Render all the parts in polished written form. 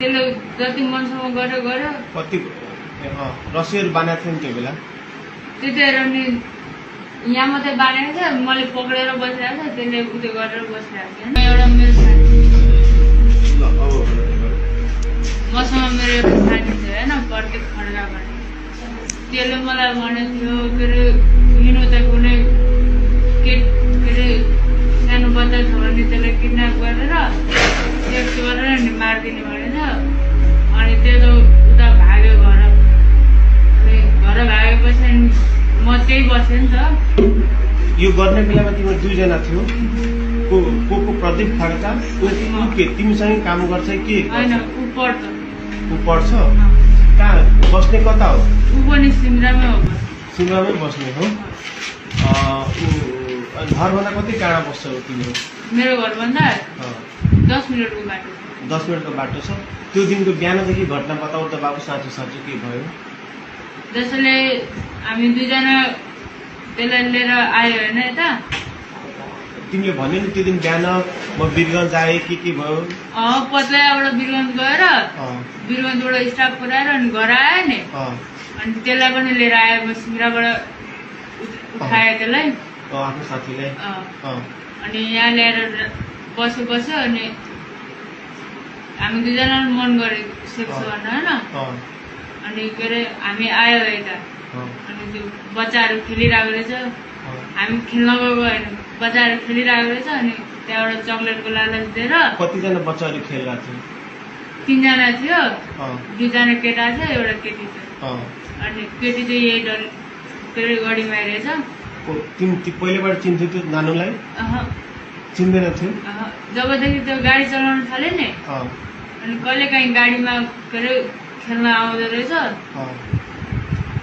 त्यसले जति मनसम्म गर्यो कति रस्सीहरू बानेको थियो नि त्यो बेला त्यतिखेर नि यहाँ मात्रै बानेको थियो मैले पक्रेर बसिरहेको थिएँ त्यसले उयो गरेर बसिरहेको थिएँ एउटा मेरो साथी मसँग मेरो एउटा साथी थियो होइन प्रत्येक खड्का भन्ने त्यसले मलाई भनेको थियो के अरे लिनु त कुनै के अरे सानो बच्चा छ भने त्यसलाई किडन्याप गरेर सेक्स गरेर नि मारिदिने भनेछ अनि त्यो उता भाग्यो घर अनि घर भागेपछि म त्यही बसेँ नि त यो गर्ने बेलामा तिम्रो दुईजना थियो को प्रदीप खड्का के तिमीसँगै काम गर्छ कि होइन ऊ पढ्छ ऊ पढ्छ कहाँ बस्ने कता हो ऊ पनि सिमरामै हो सिमरामै बस्ने हो घरभन्दा कति टाढा बस्छ तिम्रो मेरो घरभन्दा 10 मिनटको बाटो 10 मिनटको बाटो छ त्यो दिनको बिहानदेखि घटना बताऊ त बाबु साँचो साँचो के भयो जसले हामी दुईजना त्यसलाई लिएर आयो होइन यता तिमीले भन्यो नि त्यो दिन बिहान म वीरगञ्ज आएँ के भयो पत्लाबाट वीरगञ्ज गएर वीरगञ्जबाट स्टाफ पुऱ्याएर अनि घर आयो नि अनि त्यसलाई पनि लिएर आयो म सिमराबाट उठाएँ त्यसलाई आफ्नो साथीलाई अनि यहाँ ल्याएर बस्यो अनि हामी दुईजना मन गऱ्यो सेक्स गर्न होइन अनि के अरे हामी आयो यता अनि त्यो बच्चाहरू खेलिरहेको रहेछ हामी खेल्न गएको होइन बच्चाहरू खेलिरहेको रहेछ अनि त्यहाँबाट चक्लेटको लालच दिएर कतिजना बच्चाहरू खेलिरहेको थियो 3 जना थियो 2 जना केटा थियो एउटा केटी थियो अनि केटी चाहिँ यही डर के अरे गढीमा रहेछ पहिलेबाट चिन्थ्यो त्यो नानुलाई चिन्दैन थियो जबदेखि त्यो गाडी चलाउन थाल्यो नि अनि कहिलेकाहीँ गाडीमा के अरे खेल्न आउँदो रहेछ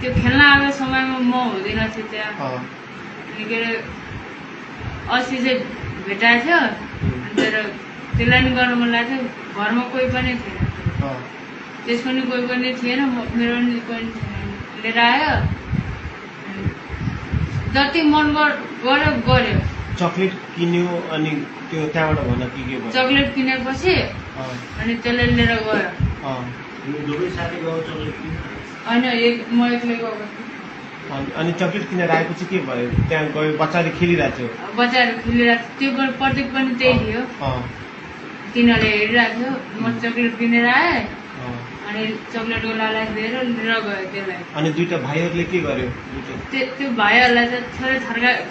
त्यो खेल्न आएको समयमा म हुँदैन थिएँ त्यहाँ अनि के अरे अस्ति चाहिँ भेटाएको थियो अनि त्यसलाई नि गर्नु मन लाग्थ्यो घरमा कोही पनि थिएन त्यसको नि कोही पनि थिएन मेरो नि कोही पनि थिएन लिएर आयो जति मन गर्यो चक्लेट किन्यो अनि त्यो त्यहाँबाट भन के भयो चक्लेट किनेपछि अनि त्यसलाई लिएर गयो होइन म एक्लै गएको अनि चक्लेट किनेर आएपछि के भयो त्यहाँ गयो बच्चाले खेलिरहेको थियो बच्चाहरू खेलिरहेको थियो त्यो प्रत्येक पनि त्यही थियो तिनीहरूले हेरिरहेको थियो म चक्लेट किनेर आएँ अनि चक्लेटको लालच दिएर लिएर गयो त्यसलाई अनि दुईटा भाइहरूले के गर्यो त्यो भाइहरूलाई चाहिँ थोरै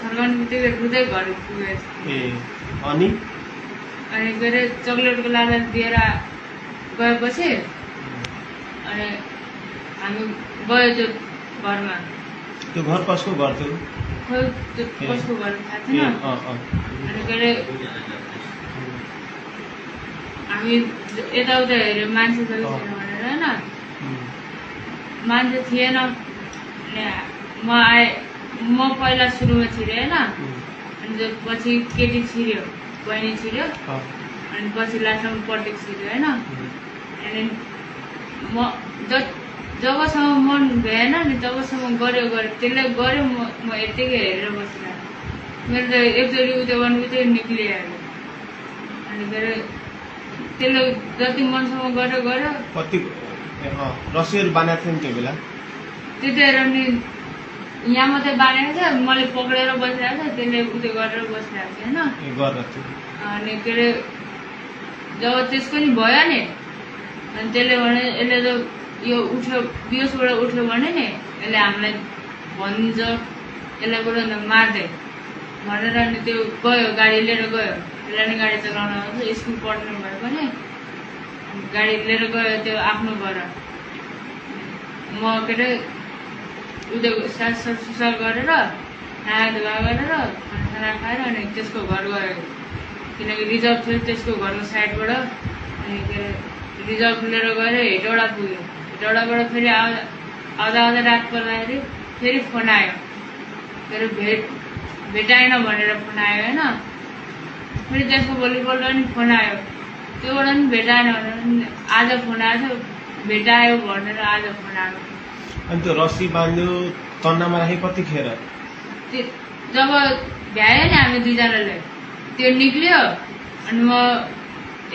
थर्काउने बित्तिकै रुँदै घर पुगेछ अनि के अरे चक्लेटको लालच दिएर गएपछि अनि हामी गयो त्यो घरमा त्यो घर कसको घर थियो खोइ त्यो कसको घर थाहा थिएन अनि के अरे हामी यताउता हेऱ्यो मान्छे छैन भनेर होइन मान्छे थिएन म आएँ म पहिला सुरुमा छिरेँ होइन अनि पछि केटी छिर्यो बहिनी छिर्यो अनि पछि लास्टमा प्रत्येक छिर्यो होइन अनि म जबसम्म मन भएन नि तबसम्म गऱ्यो त्यसले गऱ्यो म यत्तिकै हेरेर बसिरहेको मेरो त एकचोटि उयो गर्नु बित्तिकै निक्लिहाल्यो अनि के अरे त्यसले जति मनसम्म गर्यो कति रस्सीहरू बानेको थियो नि त्यो बेला त्यतिखेर नि यहाँ मात्रै बानेको थियो मैले पक्रेर बसिरहेको थिएँ त्यसले उयो गरेर बसिरहेको थिएँ होइन अनि के अरे जब त्यसको नि भयो नि अनि त्यसले भने यसले त यो उठ्यो बिहोसबाट उठ्यो भने नि यसले हामीलाई भनिदिन्छ यसलाई बरु मार्दै भनेर अनि त्यो गयो गाडी लिएर गयो त्यसलाई नि गाडी चलाउन आउँछ स्कुल पढ्नु भए पनि गाडी लिएर गयो त्यो आफ्नो घर म के अरे उयो सुसार गरेर नुहाइ धुवा गरेर खाना खाएर अनि त्यसको घर गयो किनकि रिजर्भ थियो त्यसको घरको साइडबाट अनि के अरे रिजर्भ लिएर गएर हेटौडा पुग्यो हेटौडाबाट फेरि आउँदा रात पर्दाखेरि फेरि फोन आयो के अरे भेटाएन भनेर फोन आयो होइन फेरि त्यसको भोलिपल्ट पनि फोन आयो त्योबाट पनि भेटाएन भनेर आज फोन आएको थियो भेटायो भनेर आज फोन आएको अनि त्यो रस्सी बाँध्यो तन्नामा राखे कतिखेर जब भ्यायो नि हामी दुईजनाले त्यो निक्ल्यो अनि म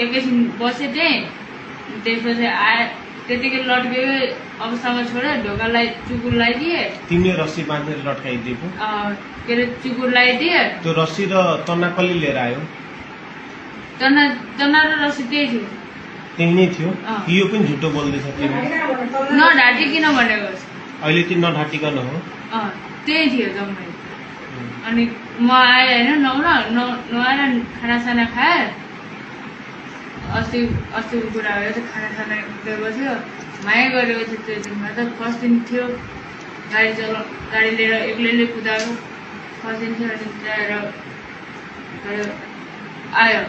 एकैछिन बसेँ त्यहीँ त्यसपछि आए त्यतिकै लट्केकै अवस्थामा छोडेँ, ढोकालाई चुकुर लगाइदिए, तिमीले रस्सी बाँधेर लट्काइदिएको? के अरे चुकुर लगाइदिए। त्यो रस्सी र तना कसले लिएर आयो? तना र रस्सी त्यही थियो। त्यही नै थियो? यो पनि झुटो बोल्दैछ तिमी? नढाँटिकन भनेको। अहिले त्यो नढाँटिकन हो? त्यही थियो जम्मै। अनि म आएँ होइन, नुहाएर खानासाना खाएँ। अस्तिको कुरा हो, खानासाना बस्यो, माया गरेपछि त्यो दिनमा त फर्स्ट दिन थियो, गाडी लिएर एक्लैले कुदाएको फर्स्ट दिन थियो। अनि ल्याएर आयो।